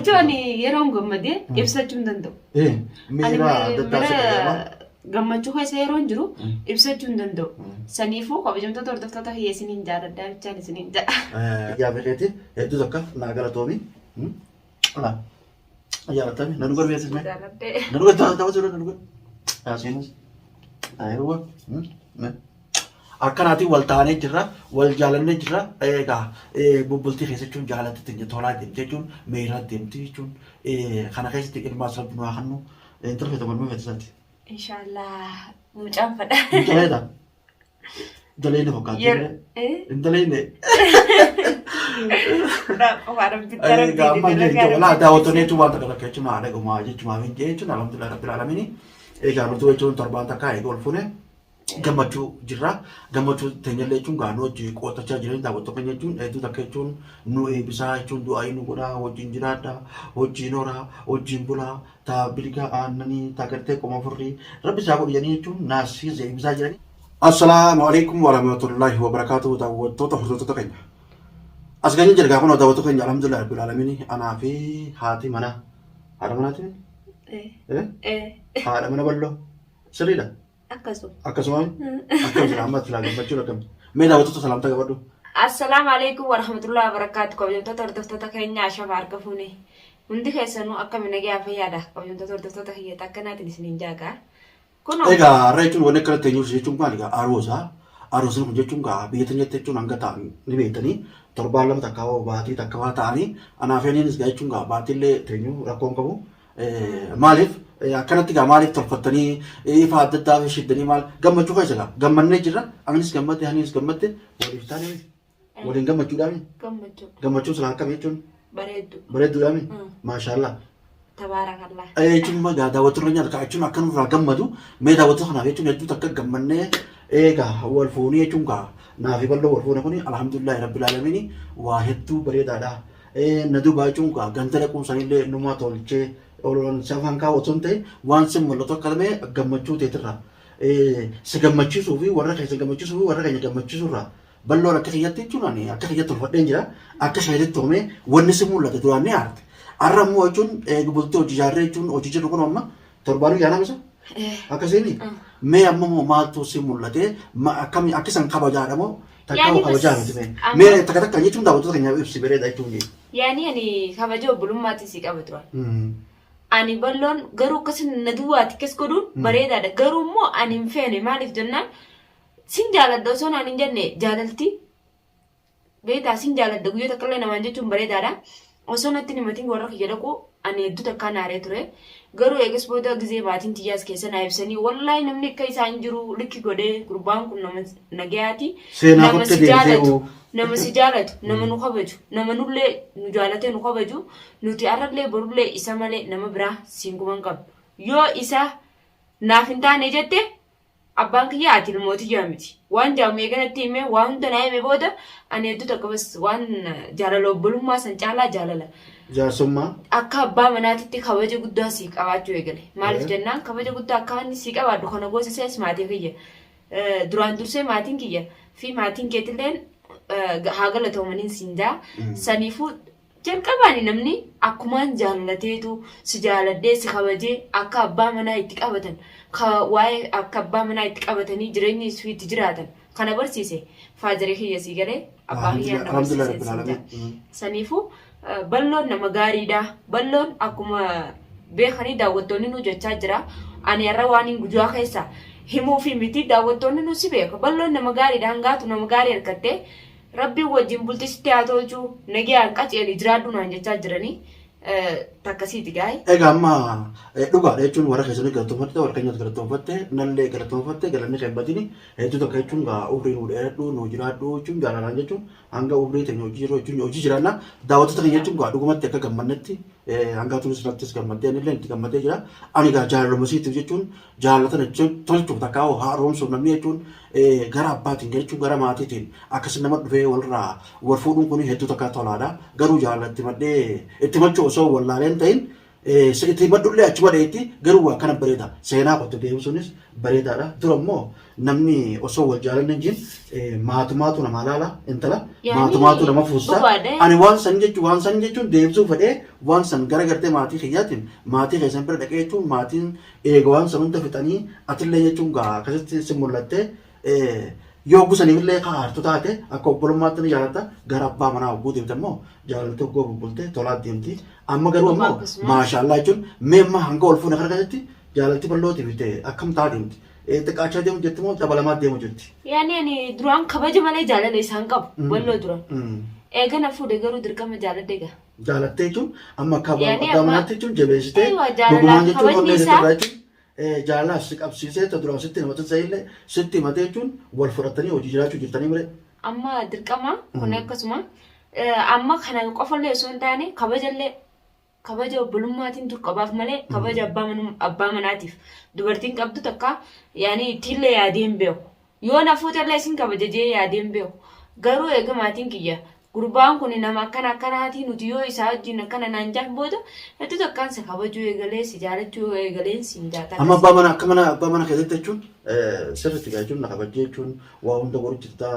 Gammachuu ani yeroon gammadee ibsachuu hin danda'u. Ani Miira adda addaa si dhaga'ama. Gammachuu keessa yeroon jiru ibsachuu hin danda'u. Saniifuu kabajamtoota hordoftoota kiyya isiniin jaaladhaa bichaan isiniin jedha. Gaaffii keetii hedduu takka naa galatoomi. Jaalatami na dhugaa beeksisne. Jaaladhee. Na dhugaa ta'a ta'a na dhugaa. Yaasiinis. Ayirwa. Akkanaatiin wal taanee jirra, wal jaalannee jirra. Egaa bubbultii keessa jechuun jaalatti tolaa deemti jechuun meeraa deemti jechuun kana keessatti ilmaas rabbi nu haa kennu. Intala feete mormii feete isaati. Inshaallah mucaan fadha. Intala Dalayne fakkaatti. Intalayne. Egaa amma jechuun walaa daawwattoonni jechuun waan takka takka jechuun haadha gumaa jechuun jechuun alhamdulillah rabbil aalamiin. Egaa nuti jechuun torbaan takka eega ol fuune gammachuu jirra. Gammachuu teenyallee jechuun gaa nu hojii qootachaa jiran daawwattoota keenya jechuun hedduu takka jechuun nu eebbisaa jechuun du'aa nu godhaa wajjin jiraadha wajjin horaa wajjin bulaa taa bilgaa aannanii taa gartee qoma furrii rabbi isaa godhu jedhanii jechuun naasii eebbisaa jiranii. Assalaamu alaikum warahmatullahi wabarakatuh daawwattoota hordoftoota keenya. As ganyee jira gaafa daawwattoota keenya alhamdulillah rabbil alamin anaa fi haati mana haadha manaati Eh? Haadha mana bal'oo sirriidha. Akkasuma. Akkasuma akkam jira amma silaa gammachuun akkam. Mee daawwattoota salaamtaa qabadhu. Assalaamu alaikum warahmatullahi wabarakatuh. Kabajamtoota hordoftoota keenya ashama harka fuune. Hundi keessanuu akkami nagaa fayyaadha. Kabajamtoota hordoftoota kiyya takkanaatiin isiniin jaagaa. Kunoo. Egaa har'a jechuun wanni akkana teenyuuf jechuun maali egaa aroosa. Aroosni kun jechuun gaa biyya teenyatti jechuun hanga ta'an ni beektanii torbaan lama takka hoo baatii takka waa ta'anii anaaf eniinis gaa jechuun gaa baatiillee teenyu rakkoo hin qabu. Maaliif akkanatti gaa maaliif tolfattanii ifa adda addaa fi shiddanii maal gammachuu keessa gaa gammannee jirra anis gammadde anis gammadde waliif taane miti. Waliin gammachuudhaami. Gammachuu. Gammachuun silaa akkam jechuun Bareeddu. bareedduudhaami. Maashaallah. Tabaarakallah. Jechuun immoo egaa daawwattoota keenya harkaa jechuun akka nurraa gammadu mee daawwattoota kanaaf jechuun hedduu takka gammannee eegaa wal fuunee jechuun gaa naa fi bal'oo wal fuune kuni alhamdulillahi rabbil aalamiini waa hedduu bareedaadha. Na duubaa jechuun gaa ganda dhaquun sanillee numa tolchee ololan si afaan kaa'u osoo hin ta'in waan si mul'atu akka lamee gammachuu teetirraa si gammachiisuu fi warra keessa gammachiisuu fi warra keenya gammachiisuu irraa Balloon akka kiyyatti jechuun ani akka kiyyatti tolfadheen jira. Akka keetitti hoomee wanni si mul'ate duraan ni aarte. Har'a immoo jechuun eegi bultii hojii ijaarree jechuun hojii jirru kun amma torbaanuu jaanaa misa. Akkasiini mee amma immoo maaltu si mul'ate akkami akka isan kabajaadha moo takka Yaani hoo kabajaa bas miti mee. amma Mee takka takka jechuun daawwattoota keenyaaf ibsi bareeda jechuun jee. Yaani ani kabaja obbolummaatti si qaba turan. Ani balloon garuu akkas na duwwaati akkas godhuun bareedaadha. Garuu immoo ani hin feene maaliif jennaan Sin jaaladha osoo naan hin jenne jaalalti beektaa sin jaaladha guyyaa takka illee namaan jechuun bareedaadha. Osoo natti hin himatin warra kiyya dhaqu ani hedduu takkaa naaree ture. Garuu eegas booda gizee maatiin tiyyaas keessa naa ibsanii wallaahi namni akka isaa hin jiru likki godhee gurbaan kun nama nagayaati. Seenaa Nama kotte si deemtee jaalatu hoo. nama si jaalatu nama nu kabaju nama nullee nu jaalatee nu kabaju nuti har'allee borullee isa malee nama biraa siin quban qabnu. Yoo isa naaf hin taane jette Abbaan kiyya ati ilmoo tiyyaa miti. Waan jaamu eega natti himee waa hunda naa hime booda ani hedduu takka bas waan jaalala obbolummaa san caalaa jaalala Jaarsummaa. akka abbaa manaatitti kabaja guddaa sii qabaachuu eegale. Maaliif jennaan kabaja guddaa akka inni sii qabaadhu kana goosisees maatii kiyya. Duraan dursee maatiin kiyya fi maatiin keetilleen haa galatoomaniin siin jaa. Saniifuu Jalqabaani namni akkumaan jaallateetu si jaaladhee si kabajee akka abbaa manaa itti qabatan ka waa'ee akka abbaa manaa itti qabatanii jireenya isfii itti jiraatan kana barsiise faazaree kiyya sii galee abbaa kiyyaan na Alhamdulillah barsiiseen Rabbil siin Alamin. jaa. Saniifuu balloon nama gaariidha. Balloon akkuma beekanii daawwattoonni nu jechaa jira. Ani har'a waan hin gujaa keessa himuufi miti daawwattoonni nu si beeka. Balloon nama gaariidha hangaatu nama gaarii argattee Rabbiin wajjin bultii sitti haa tolchu nagayaan qaceeli jiraadhu naan jechaa jiranii takkasiiti gaa'e. Egaa amma dhugaadha jechuun warra keessanii galatoonfatte warra keenyas galatoonfatte nallee galatoonfatte galanni kee hin badini hedduu takka jechuun gaa umrii nuu dheeradhu nuu jiraadhu jechuun jaalalaan jechuun hanga umrii teenya hojii jirru jechuun hojii jiraanna daawwattoota keenya jechuun gaa dhugumatti akka gammannetti hanga tunis nattis gammaddee anillee itti gammadee jira ani gaa jaalaluma siitiif jechuun jaalala tana tolchuuf takkaa hoo haaromsuuf namni jechuun gara abbaatiin jechuun gara maatiitiin akkasi nama dhufee walirraa wal fuudhuun kun hedduu takka tolaadha. Garuu jaalala itti madhee itti machuu osoo wallaalee hin ta'in Itti himadhullee achuma dheetti garuu waa akkana bareeda. Seenaa qotte deebisuunis bareedaadha. Dura immoo namni osoo wal jaalanne hin jiin maatumaatu namaa laala intala Yaani maatumaatu nama fuusta. dhugaadha. Ani waan san jechuun waan san jechuun deebisuu fedhee waan san gara gartee maatii kiyyaatiin maatii keessan bira dhaqee jechuun maatiin eega waan san hunda fixanii atillee jechuun gaa akkasitti si mul'attee Yoo hogguu saniifillee ka aartu taate akka obbolummaatti ni jaalatta gara abbaa manaa hogguu deemte immoo jaalalti hogguu bubbulte tolaa deemti. Amma garuu ammoo Akkasuma. maashaallaa jechuun mee amma hanga ol fuune kana keessatti jaalalti bal'ootii fi ta'e akkam ta'aa deemti. Xiqqaachaa deemu jirti moo dabalamaa deemu jirti? Yaani ani duraan kabaja malee jaalala isaan qabu walloo duraan. Eega na fuudhe garuu dirqama jaaladhe egaa. Jaalattee jechuun amma akka abbaa Yaani abbaa amma manaatti jechuun jabeessitee Eewa dhugumaan jaalalaaf jechuun kabajni onnee isaa irraa jechuun Jaalalaaf si qabsiisee ta duraan sitti himate sa'illee sitti himate jechuun wal fudhattanii hojii jiraachuu jirtanii mire. Amma dirqama kun akkasuma amma kana qofallee osoo hin taane kabajallee kabaja obbolummaatiin dur qabaaf malee kabaja abbaa manum- abbaa manaatiif dubartiin qabdu takka yaani ittiillee yaadee hin beeku. Yoo na fuutellee isin kabaja jee yaadee hin beeku. Garuu eega maatiin kiyya gurbaan kun nama akkana akkanaatii nuti yoo isaa wajjin akkana naan jaan booda hedduu takkaan si kabajuu eegalee si jaalachuu eegaleen siin jaata. Amma abbaa mana akka mana abbaa mana keessatti jechuun sirriitti gaa jechuun na kabajjee jechuun waa hunda godhu jirta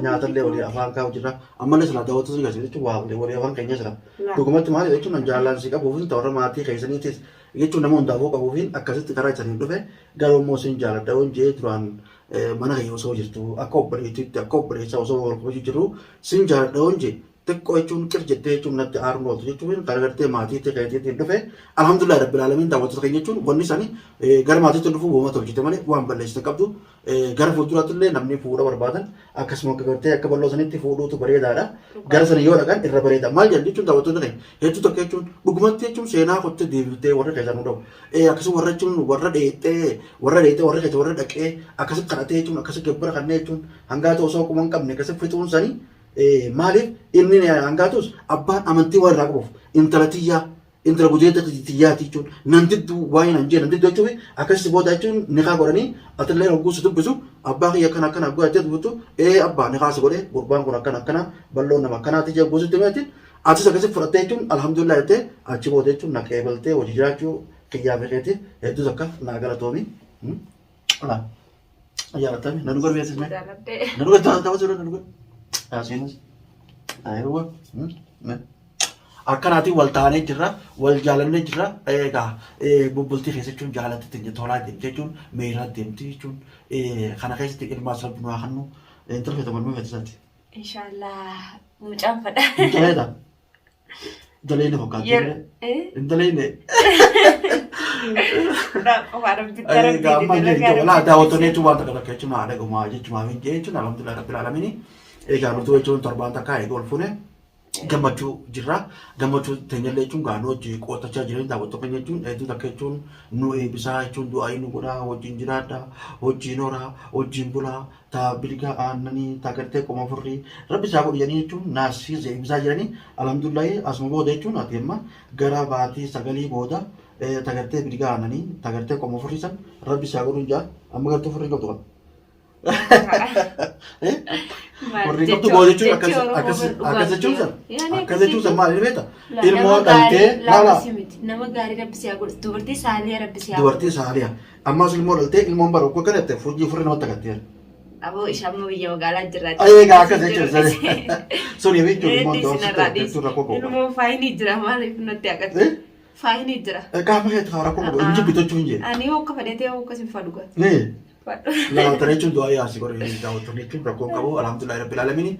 nyaatallee walii afaan kaa'u jirra ammallee silaa daawwattoota ni garsiisa jechuun waa walii afaan keenya jira. Dhugumatti maali jechuun an jaalallaan si qabuuf ta warra maatii keessaniitis jechuun nama hundaafuu qabuufiin akkasitti karaa isaniin dhufe garuu immoo sin jaaladha yoon jee duraan mana kiyya osoo jirtu akka obboleettiitti akka obboleessaa osoo wal kabajuu jirru sin jaaladha yoon jee xiqqoo jechuun qir jettee jechuun natti aaruun ooltu jechuun karaa gartee maatiitti keetiitiin dhufe alhamdulillah rabbil aalamiin daawwattoota keenya jechuun wanni isaanii gara maatiitti dhufuu wooma tolchite malee waan balleessite qabdu. Gara fuulduraatti illee namni fuudha barbaadan akkasuma akka gartee akka bal'oo sanitti fuudhuutu bareedaadha. Gara sana yoo dhaqan irra bareeda. Maal jedhan jechuun daawwattoonni keenya hedduu tokko jechuun dhugumatti jechuun seenaa kottee deebiftee warra keessaa nu dhabu. Akkasuma warra jechuun warra dheexxee warra dheexxee warra keessa warra dhaqee akkasi kadhatee jechuun akkasi gabbara kannee jechuun hangaa osoo quba hin qabne akkasi fixuun sanii maaliif inni hangaatus abbaan amantii waan irraa qabuuf intala tiyyaa Intala gudeedda tiyyaati jechuun nan diddu waa'ee nan jee nan diddu jechuun akkasii booda jechuun nikaa godhanii atillee hogguu si dubbisu abbaa kiyya akkana akkana hogguu jettee dubbittu ee abbaa nikaa si godhee gurbaan kun akkana akkana bal'oon nama akkanaati jee hogguu sitti himeetti atis akkasii fudhattee jechuun alhamdulillah jettee achi booda jechuun na qeebaltee hojii jiraachuu kiyyaa fi keetiif hedduu takka naa galatoomi. Jaalatame na dhugaa beeksisne. Na dhugaa ta'a na dhugaa. Yaasiinis. Aywa. Akkanaatiin wal taanee jirra, wal jaalannee jirra. Egaa bubbultii keessa jechuun jaalatti ittiin tolaa deemti jechuun meeraa deemti jechuun kana keessatti ilmaas rabbi nu haa kennu. Intala feeta mormii feeta isaati. Inshaallah mucaan fadha. Mucaa feeta. Intala inni fakkaatti. Intala inni. Egaa amma jechuun walaa daawwattoonni jechuun waan takka takka jechuun haadha gumaa jechuun jechuun alhamdulillah rabbil aalamiin. Egaa nuti jechuun torbaan takka eega ol fuune. Gammachuu jirra. Gammachuu teenyallee jechuun gaa nu wajji qootachaa jiran daawwattoota keenya jechuun hedduu takka jechuun nu eebbisaa jechuun du'aayii nu godhaa wajjin jiraadha wajjin horaa wajjin bulaa taa bilgaa aannanii taa gartee qoma furrii rabbi isaa godhu jedhanii jechuun naasii eebbisaa jiranii alhamdulillahi asuma booda jechuun ati amma gara baatii sagalii booda ta gartee bilgaa aannanii ta gartee qoma furrii san rabbi isaa godhuun jaa amma gartee furrii qabdu qaba. Warri qabdu boo jechuun akkas akkas akkas jechuun san akkas jechuun san maal inni beekta? Ilmoo dhaltee laala Nama gaarii rabbi si haa godhu. Dubartii saaliyaa rabbi si haa godhu. Dubartii saaliyaa. Ammas ilmoo dhaltee ilmoon bara okkoo kanatti furjii furri namatti agarteera. Aboo isha amma biyya magaalaa jirra. Eegaa akkas jechuun sani. Suni jechuun ilmoon doorsite jechuun rakkoo qabu. Ilmoon faayinii jira maaliif natti haqatte? Faayinii jira. Qaama keetti rakkoo qabu hin jibbitu jechuun jee. Ani hoo akka fedhatee hoo akkas hin fadhu gaa. Laata jechuun du'aa yaasi godhe daawwattoonni jechuun rakkoo hin qabu alhamdulillah rabbil aalamiin.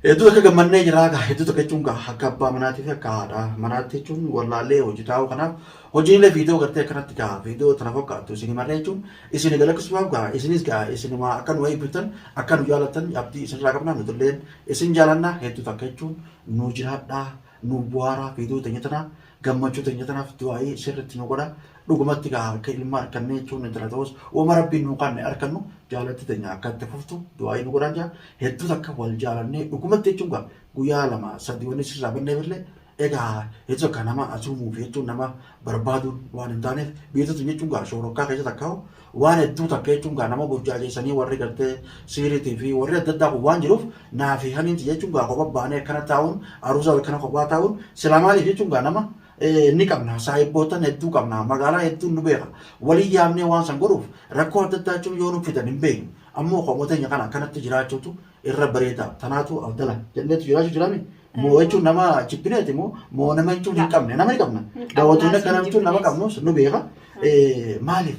Hedduu takka gammannee jira gaa hedduu takka jechuun gaa akka abbaa manaatii fi akka haadha manaatti jechuun wallaallee hojii taa'uu kanaaf hojiilee viidiyoo gartee akkanatti gaa viidiyoo tana fakkaattu isin marree jechuun isin galakkisuudhaaf gaa isinis gaa isinuma akka nu eebbiftan akka nu jaalattan abdii isinirraa qabna nutilleen isin jaalanna hedduu takka jechuun nu jiraadhaa nu bu'aaraa viidiyoo teenya tanaa Gammachuu teenya tanaaf du'aa'ii sirritti nu godha. Dhugumatti gaa akka ilma arkannee jechuun intala ta'us uuma rabbiin nuu kanne arkannu jaalatti teenya akka itti fuftu du'aa'ii nu godhaan jaa. Hedduu takka wal jaalannee dhugumatti jechuun gaa guyyaa lama sadi wanni sirraa banneefillee egaa hedduu takka nama asuumuuf jechuun nama barbaaduun waan hin taaneef biyya tun jechuun gaa shoorokkaa keessa takka waan hedduu takka jechuun gaa nama burjaajeessanii warri gartee siiriitii fi warri adda addaa kun waan jiruuf naa fi haniinti jechuun gaa kopha baanee akkana taa'uun aruusaa akkana kophaa taa'uun silaa maaliif jechuun gaa nama Ni qabna saahibbootan hedduu qabna magaalaa hedduun nu beeka walii yaamnee waan san godhuuf rakkoo adda addaa jechuun yoo nu fidan hin beeknu ammoo qomoo teenya kana akkanatti jiraachuutu irra bareeda tanaatu afdala jenneetu jiraachuu jirami moo jechuun nama jibbineeti moo moo nama jechuun hin qabne nama ni qabna daawwattoonni akkana jechuun nama qabnus nu beeka maaliif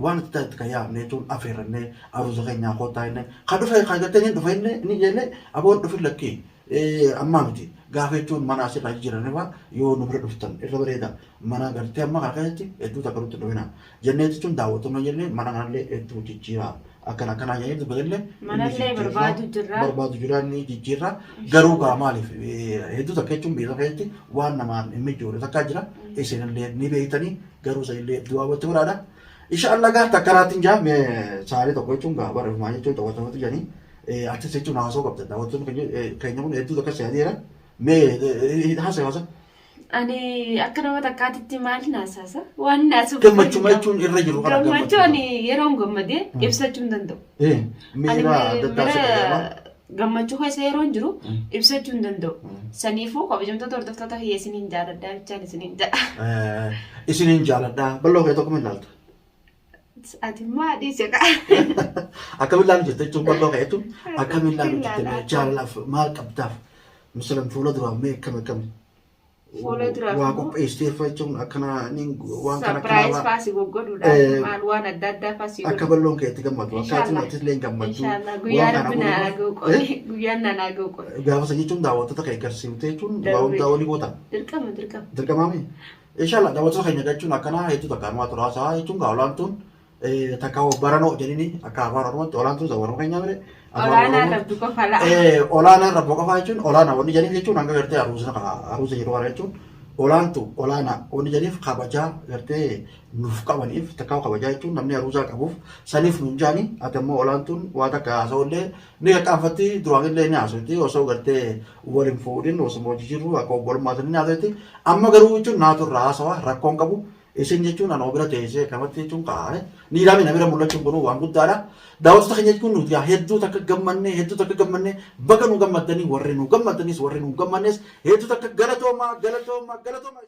waan adda addaa itti kan yaamne jechuun afeerrannee aruuza keenyaa koottaa jennee kan dhufe kan gartee ni dhufe inni ni jennee aboon dhufin lakkii ammaa miti gaafa jechuun mana asirraa jijjiiranii fa'aa yoo nu bira dhuftan irra bareeda mana gartee amma kana keessatti hedduu takka nutti dhufina jennee jechuun daawwattoonni jennee mana kanallee hedduu jijjiiraa akkana akkanaa jennee dubbatallee Manallee barbaadu jirra. Barbaadu jira inni jijjiirra garuu gaa maaliif hedduu takka jechuun biyya keessatti waan namaan hin mijoore takkaa jira isinillee ni beektanii garuu sanillee du'aa watti godhaadha. Insha Allah gaa takkaraatiin jaa mee saalee tokko jechuun gaa barreeffamaa jechuun tokko tokkotti jedhanii atis jechuun haasoo qabda daawwattoonni keenya kun hedduu takka si mee haasa haasa. Ani akka nama takkaatitti maal naasaasa? Waan naasuuf. Gammachuu jechuun irra jiru kana gammachuu. Ani yeroon gammadee ibsachuu hin danda'u. Miira adda addaa si dhaga'ama. Gammachuu keessa yeroon jiru ibsachuu hin danda'u. Saniifuu kabajamtoota hordoftoota kiyya isiniin jaaladhaa bichaan isiniin jedha. Isiniin jaaladhaa. Bal'oo kee tokko ilaalta. Ati immoo dhiise kaa. Akkamiin ilaalu jirta jechuun bal'oo kee jechuun akkamiin ilaalu jirta jaalalaaf maal qabdaaf misalan fuula duraa mee akkam akkam. Fuula duraaf Waa qopheessiteef jechuun akkana ni waan kana Surprise akkana faasi goggodhuudhaaf maal waan adda addaa faasi akka bal'oon kee itti gammadu akka ati ati illee gammaddu. Inshallah guyyaa rabbi na ga'u qofi guyyaan na ga'u qofi. Gaafa san jechuun daawwattoota kee garsiiftee jechuun waa hundaa walii goota. Dirqama dirqama. Dirqamaami. Inshallah daawwattoota keenya jechuun akkanaa hedduu takka anumaa turaasaa jechuun gaa olaantuun takka baranoo jedhini akka afaan Oromootti olaantuun isa Oromoo keenyaa mire. Olaanaan rabbi qofa laa. Olaanaan rabbi qofaa jechuun olaanaa wanni jedhaniif jechuun hanga gartee aruusa aruusa yeroo kana jechuun olaantu olaanaa wanni jedhaniif kabajaa gartee nuuf qabaniif takka kabajaa jechuun namni aruusaa qabuuf saniif nuun jaani ati ammoo olaantuun waa takka haasa'ullee ni qaqqaanfatti duraanillee ni haasofti osoo gartee wal hin fuudhin osoo hojii jirru akka obbolummaa ni haasofti amma garuu jechuun naatu irraa haasawa rakkoon qabu Isin jechuun anoo bira teessee akkamatti jechuun kaa'e ni ilaami na bira mul'achuun kun waan guddaadha. Daawwattoota keenya jechuun nuti hedduu takka gammannee hedduu takka gammannee baga nu gammaddanii warri nu gammaddanis warri nu gammannes hedduu takka galatoomaa galatoomaa galatoomaa.